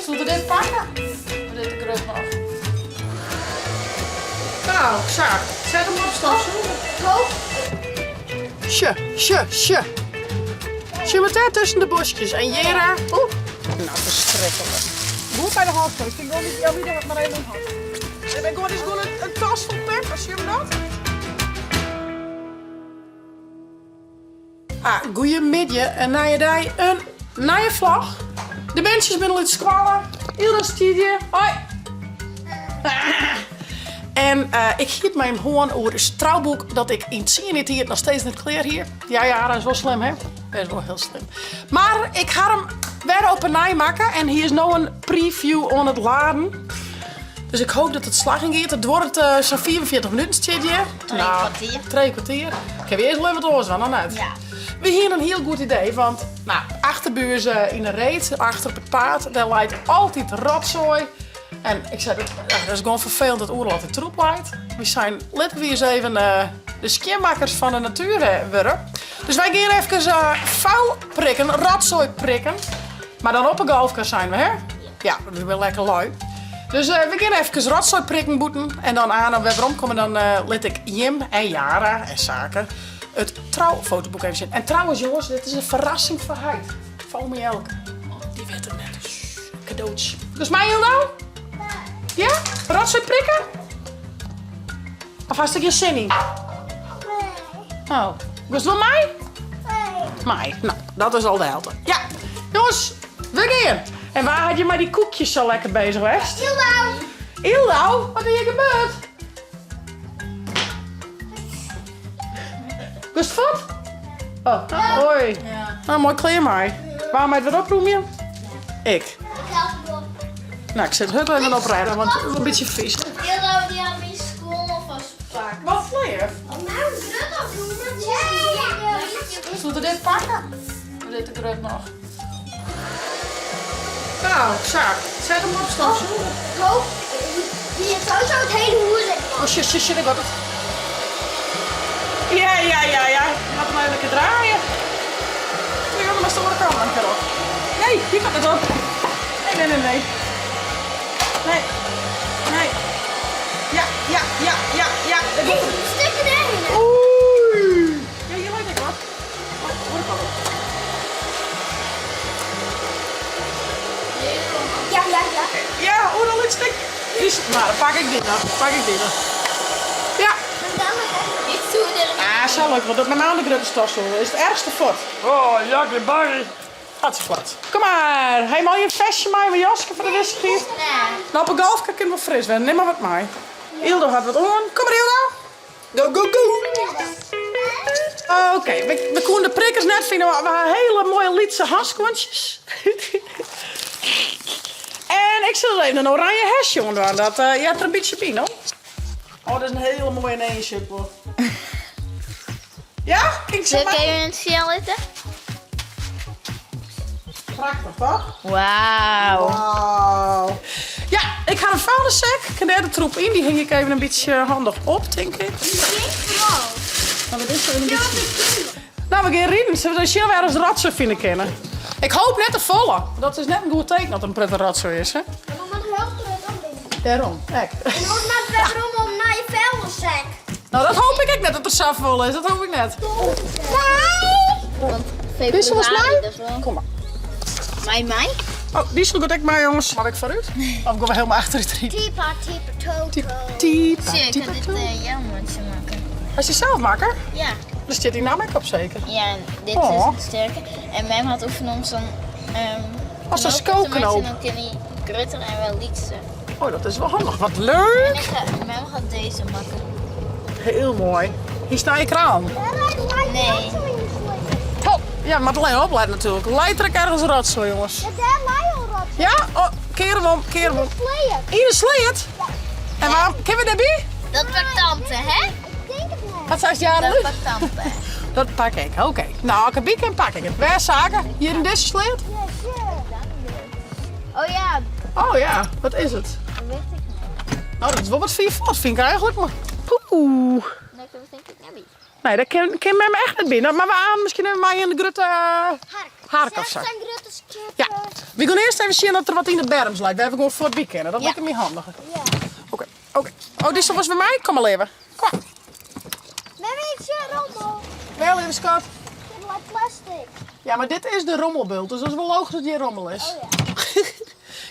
Zullen we dit pakken? Of dit te grut noch? Nou, sa. Set him op, stofsûger. Sje, sje, sje. Sjoch wat dêr tusken de boskjes. En hjir, oeh. Nou, ferskriklik. Goed by de hân, ik kin gewoan niet, ja, wie maar even omhoog. Ik ben gewoon, is gewoon een tas vol peppers, zie je dat? Ah, goeiemiddei, in nije dei, in nije vlog. De berntsjes binne al út skoalle. Ylda stiet hjir. Hoi. En uh, ik hie it mei him hân oer ús trouboek dat ik yn tsien jier tiid noch steeds net klear hie. Ja, ja, dat is wol slim, hè? Dat is wol hiel slim. Mar ik ha him wer op 'e nij makke en hy is no in preview oan it laden. Dus ik hoop dat it slagjen giet. It duorret uh, sa'n 45 minuten stiet hjir. Trije nou, kwartier. Trije kwartier. Kinne we earst wol even wat oars dwaan, dan net? Ja. We hiene in hiel goed idee, want nou, achter by ús uh, yn de reed, achter op it paad, dêr leit altyd rotzooi. En ik sei, dat, ja, dat is gewoan ferfelend dat oeral altyd troep leit. Wy seinen, litte we eens even uh, de skjinmakkers fan de natuer wurde. Dus wy gean efkes uh, vuil prikken, rotzooi prikken. Mar dan op 'e golfkar seinen we, hè? Ja, dat is wer lekker lui. Dus uh, we gean efkes rotzooi prikken bûten. En dan aan wer weromkomme, dan uh, lit ik Jim en Jara en Sake it troufotoboek even sjen. En trouwens, jongens, dit is in ferrassing foar heit. Foar ome Jelke. Dy wit it net. Cadeautje. Dus mei Yldo? Ja? Rotzooi prikken? Of hast der gjin sin yn? Nee. Oh. Giest wol mei? Nee. Mei. Nou, dat is al de helte. Ja. Jongens, we gean. En wa hat hjir mei dy koekjes sa lekker bezich west? Yldo. Yldo? Wat is hjir gebeurd? Giest fuort? Oh, hoi. Ja. Nou, moai klear mei. Wa mei it wer opromje? Ik. Ik help het op. Nou, ik set hurd even oprêden, want het is in bytsje fys. Yldo, dy hat myn skuon alvast pakt. Wat leaf. Oh, nou, grut opromje. Zullen we dit pakken? Of dit te grut noch? Nou, sa. Set him op, stofsûger. Hoop, die heeft sowieso het hele hûs in. Oh, shit, shit, shit, ik got it. Ja, ja, ja, ja. Laat hem even lekker draaien. Nee, maar de andere kant dan op. Nee, die gaat net op. Nee, nee, nee, nee. Nee. Nee. Ja, ja, ja, ja, ja. Ik Nee, een stukje daarin. Oei. Ja, hier lijkt ik wat. Oh, oare kant op. Ja, ja, ja. Ja, oeral it stik. Is, nou, dan pak ik dit nog. Pak ik dit nog. Ja. Niet zoeder. Ah, zo leuk, want dat met name de grutte stofsûger is it erchste fuort. Oh, Jack en Barry. Hartstikke plat. Kom mar. Ha je al je vestje mei of in jaske foar de wissichheid? Nee. Nou, op 'e golfkar kin it wol fris wêze. Nim mar wat mei. Yldo hat wat oan. Kom mar Yldo. Go, go, go. Oké, we, we koenen de prikkers net fine, mar we ha hiele moaie lytse hanskoentsjes. en ik sil even in oranje hesje oandwaan. Dat uh, heart der in bytsje by, no? Oh, dat is in hiele moaie nee, wol. Ja? Kijk Sil ik even sjen litte? Prachtich, toch? Wauw. Wauw. Ja, ik ha in vuilniszak. Ik kin dêr de troep yn. Dy hingje ik even in bytsje handich op, tink ik. Nou, wat is er in bytsje? Nou, we gean riden. Sille we sjen wêr ús rotsoai fine kinne. Ik hoop net te folle. Dat is net in goed teken dat der in protte rotsoai is, hè? Dêrom, ek. En dan moat werom om nei je vuilniszak. Nou, dat hoop ik ek net dat der safolle is. Dat hoop ik net. Want Dizze was februari, mei? dat is wel. Kom mar. Mei mei? Oh, dy gaat ek mei, jongens. Moat ik foarút? Of gean we hielendal achterút riden? Tipa, tipa, toto. Tipa, Zie, ik tipa, kan dit to. uh, maken. Hast dy sels makke? Ja. Dêr stiet dyn namme ek op seker? Ja, en dit Oh. is het sterke. En mem hat oefene om sa'n um, Oh, sa'n skoknoop. En dan kin hy grutter en wer lytser. Oh, dat is wol handich. Wat En leuk! ik ga, mem gaat deze maken. Hiel moai. Hier sta je kraan. Nee. Oh, ja, moat allinnich oplette natuerlik. Leit der ek ergens rotsoai, jongens? Ja, dêr lei al rotsoai. Ja? Oh, kear him om, kear him om. Yn de sleat? En waarom, kinne we dêrby? Dat pakt tante, hè? Ik denk het net. Wat seist Jaren? Dat pakt tante. Dat pak ik, oké. Nou, as ik derby kin, pak ik it. Wêr, Sake? Hjir yn dizze sleat? Oh ja. Oh ja, wat is it? Dat wit ik net. Nou, dat is wol wat fier fuort, fyn ik eigentlik. Mar poeh. Nee, dat denk ik net by. Nee, dêr kin, kin mem echt net by. Nou, mar we aan miskien even mei in de grutte Hark. hark of sa. Zelfs zijn grote. Ja, we gaan earst even sjen dat der wat yn de berms leit, wêr we gewoan fuortby kinne. Dat liket my handiger. Oké, oké. Oh, dizze was by my? Kom mar leave. Kom mar. Mem, ik sjoch rommel. Wêr leave skat? Dit leit plastic. Ja, mar dit is de rommelbult, dus dat is wol logysk dat hjir rommel is. Oh ja.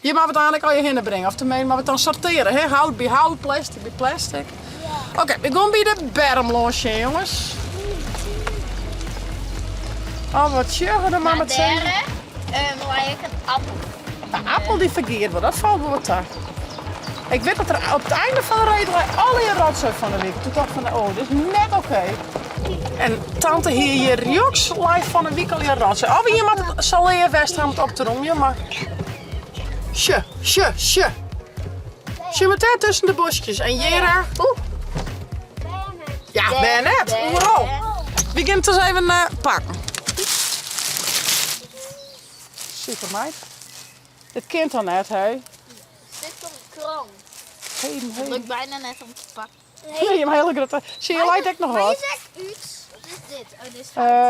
Hjir moatte we it einlik allegear hinne bringe, of teminsten moatte we it dan sortearje, hè? Hout by hout, plastic by plastic. Ja. Oké, we gaan by de berm lâns sjen, jonges. Oh, wat sjogge we mar Maar met dêr lei ek in appel. De appel dy fergiet wol, dat falt wol wat ta. Ik wit dat der op it einde fan de reed lei allegear rotsoai fan de wyk. Toen tocht ik fan, oh, dit is net oké. En tante hie hjir rjochts lei fan de wyk allegear rotsoai. Of ien moat it sa leaf west ha om it op te romjen, mar sjoch, sjoch, sjoch. Sjoch mar dêr tusken de boskjes. En hjir, oeh. Ja, wêr net? Oeral. We gean it ris even pakken. Super meid. Dit kin toch net, hè? Dit komt krant. Heden, Het heden. lukt bijna net om te pakken. Nee, je hele grote. Zie je lijkt ook nog Maar wat. is echt iets. Wat is dit? Oh, dit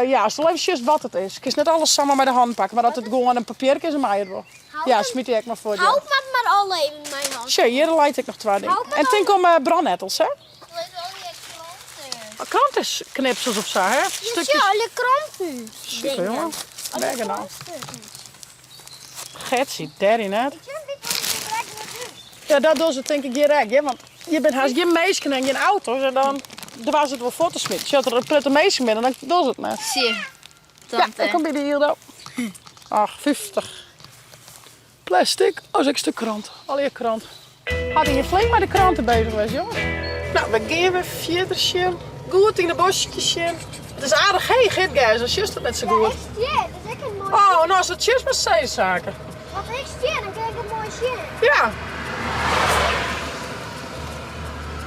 is Ja, sal even sjoen wat it is. Kinst net alles samar mei de hân pakke, mar as it gewoan in papierke is, dan mei it wol. Ja, smyt dy ek mar fuort. Ja. Houd maar maar al even in mijn hand. Sjoch, hjir leit ek noch twa dingen. Houd maar En tink om brandnettels, hè? Er liggen al die kranten. Krantenknipsels of sa, hè? Stukjes. Ja, alle kranten. Super, jongen. Bergen nou. Getsie, derry net. Ja, dat doen ze tink ik hjir ek, hè? Want je bent haast gjin minsken en gjin auto's en dan was it wol fuort te smiten. Sjoch, as der in protte minsken binne, dan dogge ze it net. Zie, Ja, tante. dan kom by de Hildo. Ach, 50. Plastic, oh, is ek stuk krant. Allegear krant. Hat hjir flink mei de kranten bezich west, jongens. Nou, we gean wer fierder sjen. Goed yn de boskjes sjen. It is aardich heech, hè, it gers, dan sjochst it net sa goed. Ik stier, dat is ek in moai. Oh, no, as it sjochst mar seesaken. Want ik stier, dan krijg ik het mooi zien. Ja.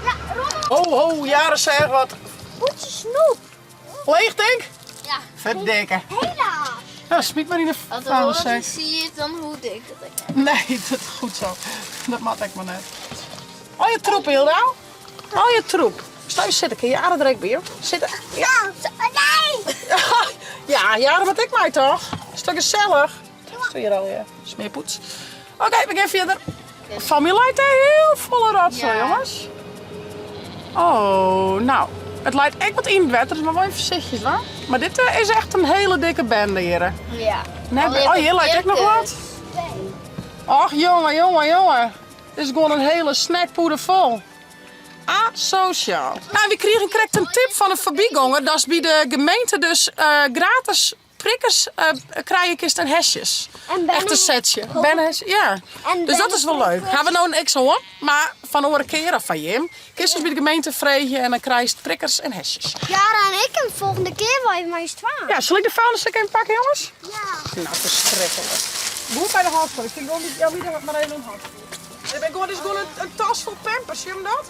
Ja, rommel. Ho, ho, jaren zeg wat. Poetje snoep. Leeg, denk? Ja. Verdikke. Helaas. Ja, smiet maar in de Als de vuilniszak. horen zie je dan hoe dik dat ik heb. Nee, dat is goed zo. Dat mag ik maar net. Al je troep, Hilda. Al je troep. Sta je zitten, kun je jaren direct bij je? Zitten. Ja. Nee! Ja, jaren wat ik mij toch? Is toch gezellig? Sta hier al je smeerpoets. Oké, we gaan verder. Familie lijkt heel volle rotzooi, Ja. jongens. Oh, nou. Het lijkt echt wat in het wetter, dus maar wel even voorzichtig, hoor. Maar dit is echt een hele dikke bende hier. Ja. Nee, oh, hier lijkt ook nog wat. Och, jongen, jongen, jongen. Dit is gewoon een hele snackpoeder vol. Asociaal. Nou, we kregen correct een tip van een voorbijganger. Dat is bij de gemeente dus gratis prikkers krijgen kist en hesjes. En Echt een setje. Ben ja. En Dus dat is wel leuk. Gaan we nou een x hoor, maar van oren keren van Jim. Kist dus bij de gemeente vregen en dan krijg je prikkers en hesjes. Jara en ik hem volgende keer wel even maar eens twaalf. Ja, zal ik de vuilniszak even pakken, jongens? Ja. Nou, verschrikkelijk. Boer bij de hand voor. Ik vind gewoon die, ja, wie dat maar even een hand. Ik ben gewoon, dit is gewoon een tas vol pampers, zie je hem dat?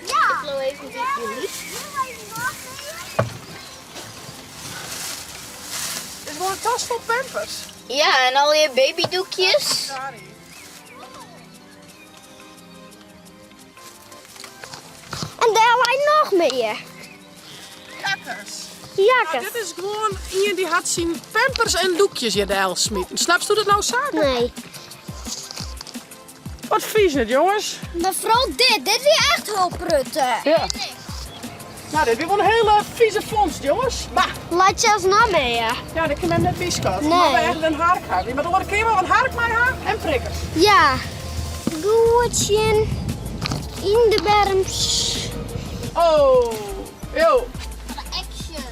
Ja. Ik loop even met jullie. Dit is gewoon een tas vol pampers. Ja, en al je babydoekjes. En daar lijkt nog meer. Jakkers. Jakkers. Nou, dit is gewoon iemand die had zijn pampers en doekjes in de hel smeten. Snap je dat nou zaken? Nee. Wat vies het, jongens. Maar vooral dit. Dit is echt heel prutten. Ja. Nou, dit is wel een hele vieze vondst, jongens. Maar, Laat zelfs nog meer. ja, dat kan men net bieskat. Nee. Maar we echt een hark hebben. Maar dan keer wel een hark mee haar en prikkers. Ja. Goedje. In de berms. Oh, yo. Action.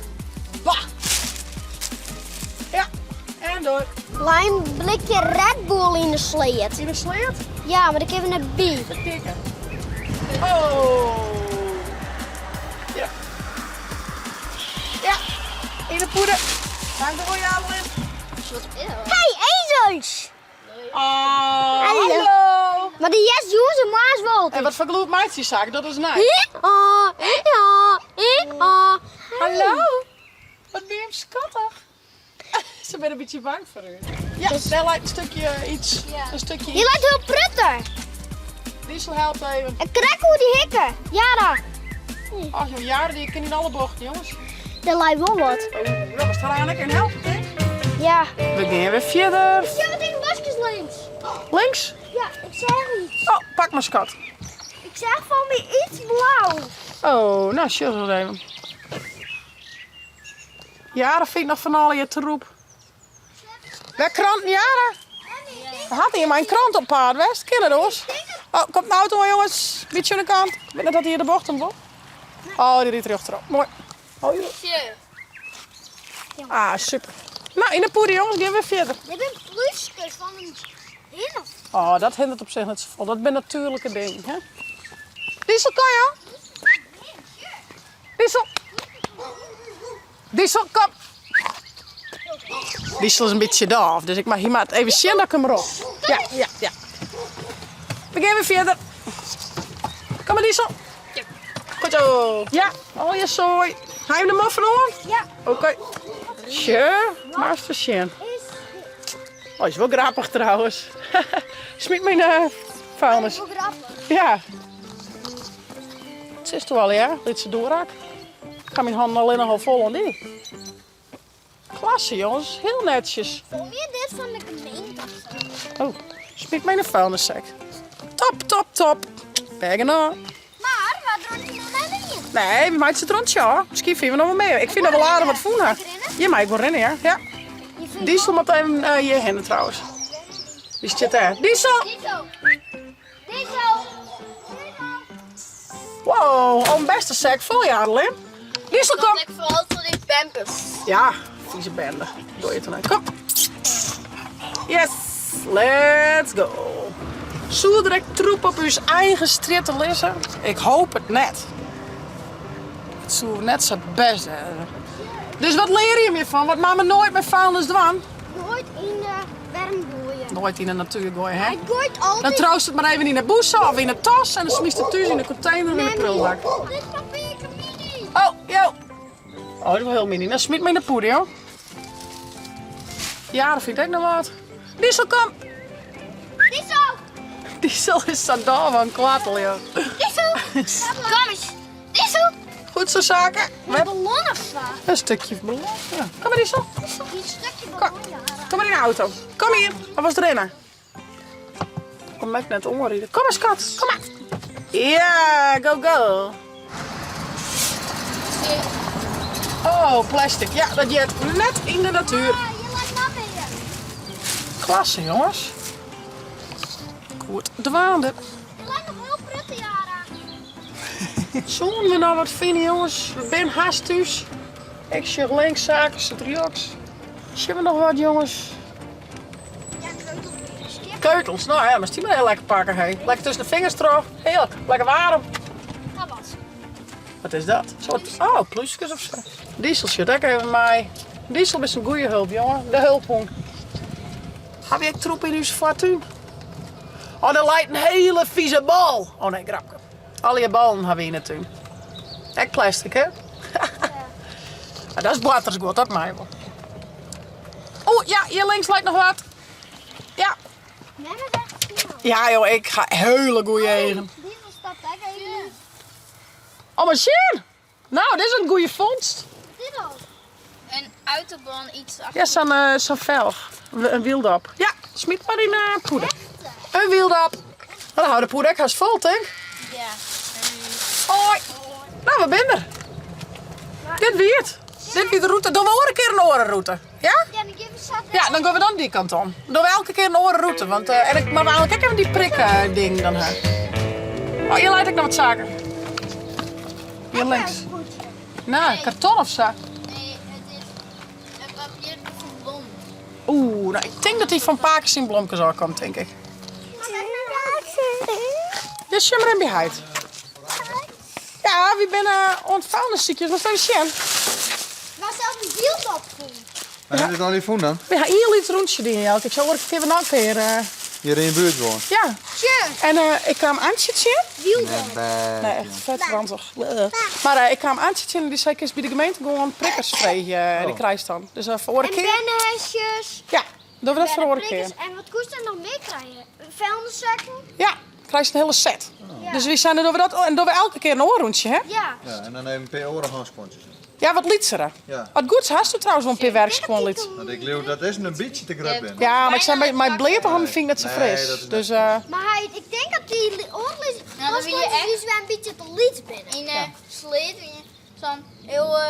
Bah. Ja, en door. Klein blikje Red Bull in de sleet. In de sleet? Ja, maar ik heb een bij. Verdikken. Oh. Ja. Ja, in de poeder. Dank de royale in. Wat is dat? Hey, ezels! Oh, Hallo. hallo. Maar die jes jongens en maas wel. En wat voor gloed maakt die zaak? Dat is nice. Oh, ja, oh. Hallo. Wat ben je hem schattig. Ze ben een beetje bang voor u. Ja, daar lijkt een stukje iets. Ja. Een stukje Je iets. lijkt heel prutter. Diesel helpt even. En krek hoe die hikken. Ja, daar. Ach joh, jaren die ik in alle bochten, jongens. Dat lijkt wel wat. Oh, dat was er eigenlijk een helpen, hè? Ja. We gean wer fierder. Ja, wat in de bosjes links. Links? Ja, ik zag iets. Oh, pak maar skat. Ik zag voor mij iets blauw. Oh, nou, sjogge ris even. Jara fynt noch fan allegear troep. Wer kranten, Jara? Hat ien mei in krant op paad west? Kin it oars? Oh, komt in auto oan, jonges. Bytsje oan de kant. Ik wit net dat hy hjir de bocht om wol. Oh, dy rydt rjochterop. Moai. Oh, joh. Ah, super. Nou, yn de pûde, jonges. Gean wer fierder. Dit binne plúskes fan in hin. Oh, dat hindert op sich net safolle. Dat binne natuerlike dingen, hè? Diesel, kom joh. Diesel. Diesel, kom. Diesel is in bytsje dôf, dus ik hy moat even sjen dat ik him rop. Ja, ja, ja. We gean wer fierder. Kom mar Diesel. Goed zo. Ja, al je soai. Ha je de moffen oan? Ja. Oké. Sjoch, moatst sjen. Oh, is wol grappich trouwens. Smyt myn uh, vuilnis. Wol grappich. Ja. It is toch al, ja? Lytse doerak. Ik ha myn hannen allinnich al fol oan dy. Klasse, jongens. Hiel netsjes. Kom je dit fan de gemeente of zo? Oh, smyt my yn de vuilniszak. Top, top, top. Bergen Mar, waar rûntsje noch net yn? Nee, we meitsje it rûntsje ôf. Miskien fine we noch wol mear. Ik fyn noch wol aardich wat fûn ha. Hjir mei ik wol rinne, ja. Ja. Diesel moat even uh, hjir hinne trouwens. Dy stiet dêr. Diesel! Diesel! Diesel! Wow, al in bêste sek fol, ja, Adeline. Diesel, kom! Ik vooral tot die pampers. Ja, vieze bende. Doe je het dan Kom. Yes, let's go. Soe der ek troep op ús eigen strjitte lizze? Ik hoop it net. It soe net sa bêst wêze. Dus wat leare jim hjirfan? Wat moatte we noait mei vuilnis dwaan? Noait yn de berm goaie. Noait yn de natuer goaie, hè? Ik gooi it altyd. Dan triuwst it mar even yn 'e bûse of yn 'e tas en dan smytst it thús yn de kontener of yn de prulbak. Dit papier mini. Oh, jo. Oh, dat is wol hiel mini. Dan smyt my yn de pûde, joh. Ja, dat fynt ek noch wat. Diesel, kom! Diesel! Diesel is sa dôf fan kwartel, joh. Diesel! Kom eens. Diesel! Goed zo, zaken. Een ballon of zo? Een stukje ballon, ja. Kom maar, Diesel. Een stukje ballon, ja. Kom maar in de auto. Kom hier. Wat was erin? Kom ik net omriden. Kom maar, skat. Kom maar. Ja, go, go. Oh, plastic. Ja, dat heart net yn de natuer. Ah, je laat nou weer. Klasse, jongens. Goed dwaande. Je lijkt nog heel prettig, Jara. Soenen we noch wat fine, jongens? We binne hast thús. Ik sjoch links saken, sit rjochts. Sjogge we noch wat, jongens? Ja, keutels. Keutels, nou ja, mar dy mar hiel lekker pakke, hé. Lekker tusken de fingers troch. Hearlik, lekker waarm. Dat was. Wat is dat? Soort, oh, plúskes of sa. Diesel sjocht ek even mei. Diesel is in goede hulp, jongen. De hulphûn. Ha we ek troep yn ús foartún? Oh, der leit in hiele fize bal. Oh nee, grapke. Allegear ballen ha we yn 'e tún. Ek plastic, hè? Maar dat is boartersguod, dat mei wol. Oh, ja, hjir links leit noch wat. Ja. Mem is echt snel. Ja, joh, ik ha hiele goede eagen. Diesel stapt ek even in. Oh, mar sjen! Nou, dit is in goede fûnst. Dit al. Een autobaan iets achter. Ja, sa'n uh, sa'n velg. In wieldop. Ja, smyt mar yn de pûde. In wieldop. Nou, dan hâldt de pûde ek hast fol, tink. Ja. Hoi. Nou, we binne der. Dit wie it. Dit wie de rûte. Dogge we oare kear in oare rûte. Ja? Ja, dan gean we sa Ja, dan gean we dan dy kant om. Dogge we elke kear in oare rûte. Want, uh, en ik moat eigentlik ek even dy prik uh, ding dan ha. Oh, hjir leit ek noch wat saken. Hjir links. Nou, karton of sa. Nee, het is een papier van blom. Oeh, nou, ik tink dat dy fan pake syn blomkes ôfkomt, tink ik. Dus sjoch mar even by heit. Ja, wy binne oan it vuilnissykjen. Moatst even sjen. Waar zelf een wieldop fûn. Mar ha je it al fûn dan? We ha ien lyts rûntsje dien, Jelke. Ik sil oare kear noch in kear... Uh... Hjir yn 'e buert gewoan? Ja. Sure. En uh, ik kaam Antje tsjin. Wieldop. Nee, echt fet ranzich. Mar uh, ik kaam Antje tsjin en dy sei, kinst by de gemeente gewoan prikkers freegje. Oh. Dy krijst dan. Dus uh, foar oare En kear. bernehesjes. Ja, dogge we dat foar oare kear. En wat koest dan nog mear krije? Vuilniszakken? Ja, krijst in hiele set. Ja. Dus wy seinen, dogge we dat en dogge we elke kear in oar rûntsje, hè? Ja. Ja, en dan even in pear oare hânskuontsjes. Ja, wat lytsere. Ja. Wat goeds hast do trouwens wol in pear werkskuon lyts. Want ik leau dat is in bytsje te grut binne. Ja, mar ik sei mei, mei bleate hannen fyn ik net sa Nee, fris. dat is net Dus eh, Maar hij, ik denk dat die oorlog Nou, dan wil je echt- die wel een beetje te liet binnen. In de sleet, in zo'n heel eh,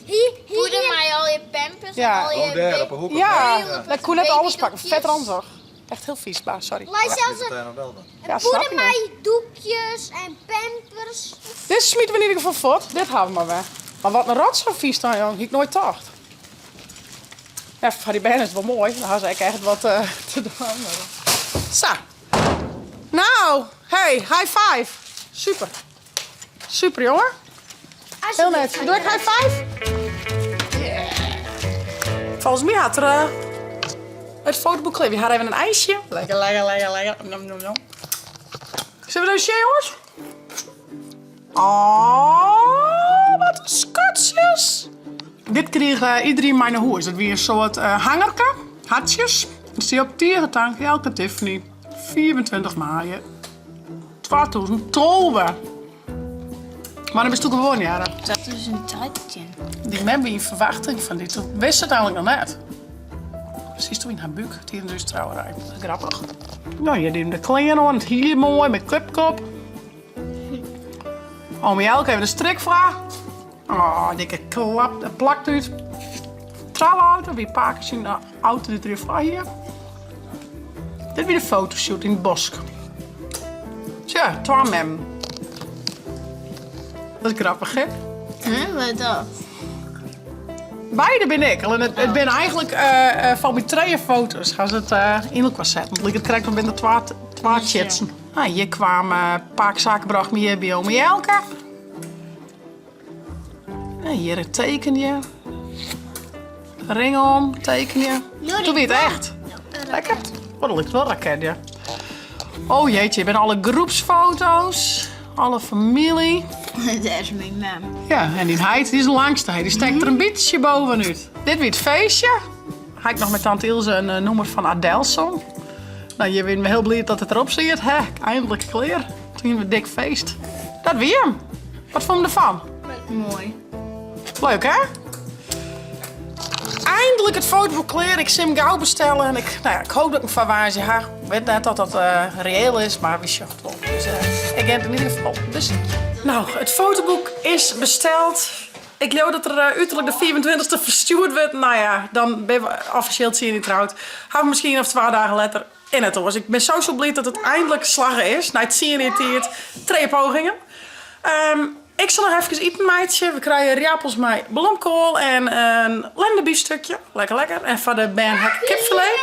Hier, hier, poeder met al je pampers Ja. en al je Oh, daar op de hoek. ja, Ja. dat kon net alles pakken. Babydoekjes. Vet ranzig. Echt heel vies, maar sorry. Laat Wacht, zelfs dit een daar nog wel dan. Ja, snap poeder je net. met doekjes en pampers. Dit smieten we in ieder geval voort. Dit hebben we maar weg. Maar wat een rotzooi vies dan, jong. Had ik nooit tocht. Ja, voor die band is het wel mooi. Daar had ze echt wat eh, te doen. Zo. Nou, hey, high five. Super. Super, jongen. Heel net. Doe ik high five? Yeah. Volgens mij had er eh, het fotoboek klaar. We hadden even een ijsje. Lekker, lekker, lekker, lekker. Nom, nom, nom. Zullen we doen, jongens? Oh, wat een schatjes. Dit kreeg eh, iedereen mijn hoes. Dat weer een soort eh, hangerke, hartjes. Dat zie je op Tierentank, Elke Tiffany. 24 mei 2012. Maar dan ben je gewoon, ja. Dat is een tijdje. Die man in verwachting van dit. Dat wist het eigenlijk nog net. Precies toen in haar buik, die dus trouwerij. Grappig. Nou, je deed de kleren aan, het hier mooi met cupkop. Oom Jelke even de strikvraag. Oh, dikke klap, dat plakt uit. Trouwauto, wie pakken zien de auto die er voor hier. Dit weer de fotoshoot in het bosk. Tja, twa mem. Dat is grappig, hè? Huh, wat dat? Beide ben ik. Alleen het, het ben eigenlijk eh, eh, van mijn twee foto's gaan ze het eh, in elkaar zetten. Want ik het krijg van binnen twee twee chitsen. Ah, hier kwamen een paar zaken bracht me hier bij ome Jelke. En hier het teken je. Ring om, teken je. Toen weer het echt. Lekker. Oh, dat lijkt wel raket, ja. Oh jeetje, je bent alle groepsfoto's, alle familie. Dat is mijn mam. Ja, en die heid, die is de langste. Die steekt er een beetje bovenuit. Dit weer het feestje. Ga ik nog met tante Ilse een eh, noemer van Adelson. Nou, je bent heel blij dat het erop zit. Hè? Eindelijk klaar. Toen hebben we een dik feest. Dat weer hem. Wat vond je ervan? Mooi. Leuk, hè? Eindelijk het fotoboek klaar. Ik sim gauw bestellen. En ik, nou ja, ik hoop dat ik hem van waar ze haar. Ik weet net dat dat eh, reëel is, maar wie zocht wel. Dus eh, ik heb het in ieder geval. Dus, nou, het fotoboek is besteld. Ik geloof dat er eh, uiterlijk de 24e verstuurd wordt. Nou ja, dan ben we officieel zien niet trouwd. Hebben we misschien nog twee dagen later in het oor. Ik ben zo zo blij dat het eindelijk slagen is. Nou, het zie je niet hier. Twee pogingen. Ehm, ik zal nog even eten, meidje. We krijgen riappels met bloemkool en een lendebiefstukje. Lekker, lekker. En van de band heb ik kipfilet.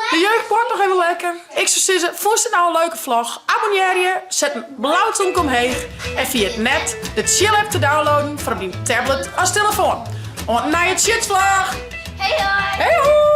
De jeugd wordt nog even lekker. Ik zou zeggen, vond je het nou een leuke vlog? Abonneer je, zet een blauw tonk omheen. En via het net de chill app te downloaden voor op je tablet als telefoon. Want naar je shit vlog. Hey hoi! Hey hoi!